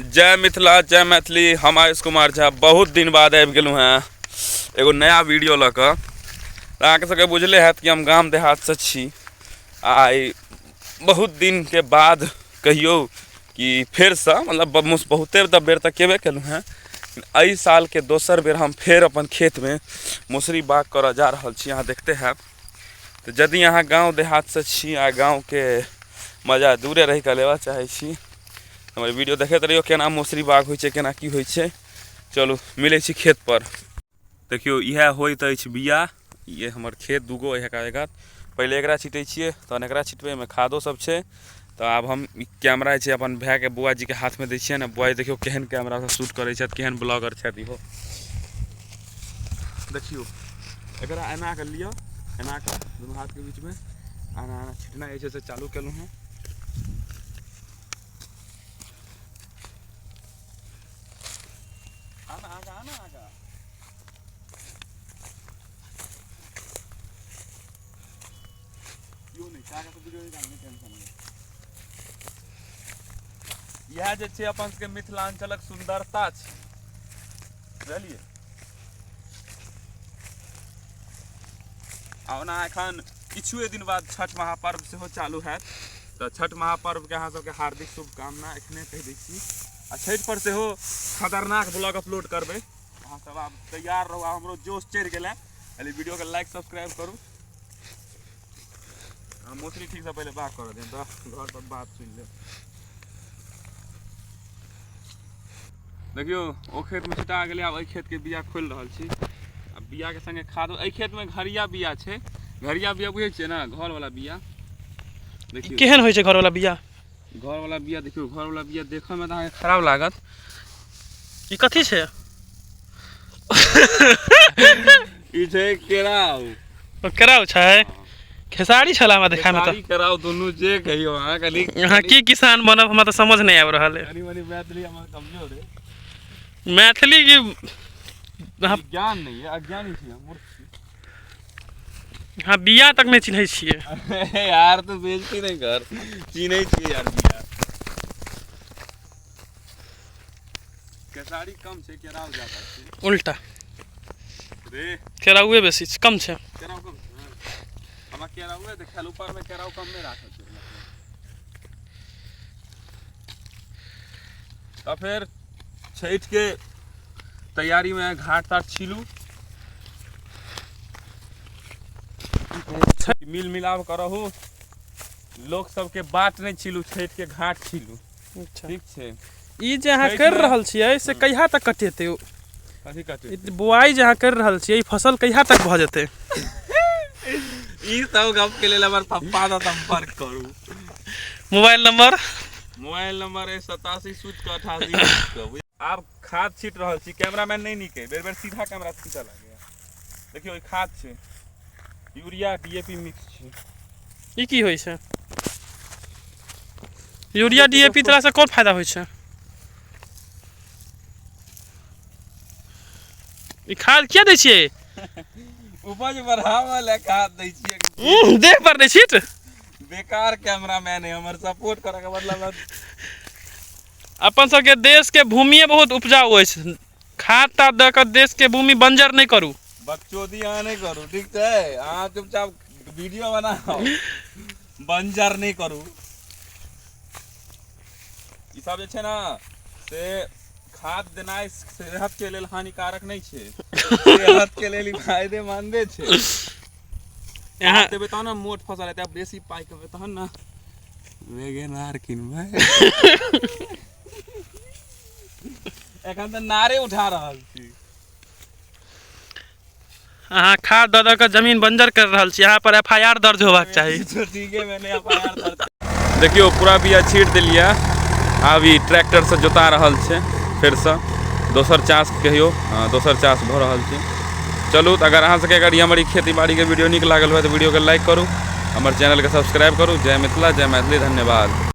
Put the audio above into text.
जय मिथिला जय मैथिली। हम आयुष कुमार झा बहुत दिन बाद आबि गेलहुँ हेँ एगो नया वीडियो लऽ कऽ। तऽ अहाँके सबके बुझले हैत कि हम गाम देहातसँ छी। आइ बहुत दिनके बाद कहियौ कि फेरसँ मतलब बहुते तऽ बेर तऽ केबे केलहुँ हेँ, एहि सालके दोसर बेर हम फेर अपन खेतमे मौसरी बाग करऽ जा रहल छी। अहाँ देखते हैब। तऽ यदि अहाँ गाँव देहातसँ छी आ गाँवके मजा दूरे रहि कऽ लेबऽ चाहै छी, हमर वीडियो देखैत रहियौ केना मौसरी बाग होइ छै, केना की होइ छै। चलू मिलै छी खेत पर। देखियौ इएह होइत अछि बिया। ये हमर खेत दूगो एक कात, पहिले एकरा छिटै छियै तहन एकरा छिटबै। एहिमे खादो सब छै। तऽ आब हम ई कैमरा जे छै अपन भायके बुआ जीके हाथमे दै छियनि। बुआ जी देखियौ केहन कैमरासँ शूट करै छथि, केहन ब्लॉगर छथि इहो। देखियौ एकरा एना कऽ लिअ, एना कऽ दुनू हाथके बीचमे एना एना छिटनाइ जे छै से चालू केलहुँ हेँ। आना आगा, आना आगा। इएह जे छै अपन सबके मिथिलाञ्चलक सुन्दरता छै, बुझलियै। आ ओना एखन किछुए दिन बाद छठ महापर्व सेहो चालू हैत, तऽ छठ महापर्वके अहाँ सबके हार्दिक शुभकामना एखने कहि दै छी। आ छठि पर सेहो खतरनाक ब्लॉग अपलोड करबै, अहाँ सब आब तैयार रहू। आब हमरो जोश चढ़ि गेलै। खाली वीडियोके लाइक सब्सक्राइब करू। मौसरी ठीकसँ पहिले बात करऽ दियौ तऽ घर पर बात सुनि लेब। देखियौ ओ खेतमे छिटा गेलै। आब एहि खेतके बिया खोलि रहल छी। आ बियाके संगे खाद। एहि खेतमे घरिया बिया छै। घरिया बिया बुझै छियै ने? घरवला बिया। देखियौ केहन होइ छै घरवला बिया। घरवला बिया देखियौ, घरवला बिया देखऽमे तऽ अहाँके खराब लागत। ई कथी छै? ई छै केराउ। केराउ छै? खेसारी छला हमरा देखामे तऽ। खेसारी केराउ दुनू जे कहियौ अहाँ। कनि अहाँ की किसान बनब, हमरा तऽ समझ नहि आबि रहल है। कनि मनि मैथिली हमर कमजोर है। मैथिली की अहाँ ज्ञान नहि है, अज्ञानी छी हम, मूर्ख छी। अहाँ बिया तक नहि चिन्है छियै। अरे यार तू बेइज्जती नहि कर, चिन्है छियै यार बिया। खेसारी कम छै, केराउ ज्यादा छै। उल्टा रे केराउए बेसी छै, कम छै। केराउ कम छै। हमरा केराउए देखायल, ऊपरमे केराउ कम नहि राखल छै। तऽ फेर छठिके तैयारीमे घाट ताट छीलू, मिल मिलाप करहु, लोक सबके बाट नहि छीलू, छठिके घाट छीलू। अच्छा ठीक छै। ई जे अहाँ छठिमे करि रहल छियै से कहिया तक कटेतै? कथी कटे? ई बुआई जे अहाँ करि रहल छियै, ई फसल कहिया तक भऽ जेतै? ई सब गप के लेल हमर पप्पा सँ संपर्क करू। Mobile number? मोबाइल नंबर है 87 0 88। आब खाद छीट रहल छी। कैमरामैन नहि नीक है, बेर बेर सीधा कैमरा खींचऽ लागैया। देखियौ ई खाद छै, यूरिया डीएपी मिक्स छै। ई की होइ छै यूरिया डीएपी देलासँ कोन फायदा होइ छै? ई खाद किया दै छियै? उपज बढ़ाबऽ लए खाद दै छियै। देह पर नहि छीट। बेकार कैमरामैन है हमर, सपोर्ट करऽ के बदला। अपन सबके देशके भूमिए बहुत उपजाऊ अछि। खाद ताद दऽ कऽ देशके भूमि बंजर नहि करू। बकचोदी अहाँ नहि करू, ठीक छै? अहाँ चुपचाप वीडियो बनाउ, बंजर नहि करू। ई सब जे छै ने से खाद देनाइ सेहतके लेल हानिकारक नहि छै, सेहतके लेल ई फायदेमंदे छै। यहाँ देबै तहन ने मोट फसल हेतै, बेसी पाइ कमेबै तहन ने वेगेनार किनबै। एखन तऽ नारे उठा रहल छी। अहाँ खाद दऽ दऽ कऽ जमीन बंजर कर रहल छी, अहाँ पर एफ I R दर्ज होबाक चाही। ठीके में नहि एफ I R दर्ज। देखियौ पूरा बिया छीट देलियै, आब ई ट्रैक्टरसँ जोता रहल छै फेरसँ, दोसर चास कहियौ, दोसर चास भऽ रहल छै। चलू तऽ अगर अहाँ सबके अगर ई हमर ई खेती बाड़ीके वीडियो नीक लागल हुए तऽ वीडियोके लाइक करू, हमर चैनलके सब्सक्राइब करू। जय मिथिला, जय मैथिली, धन्यवाद।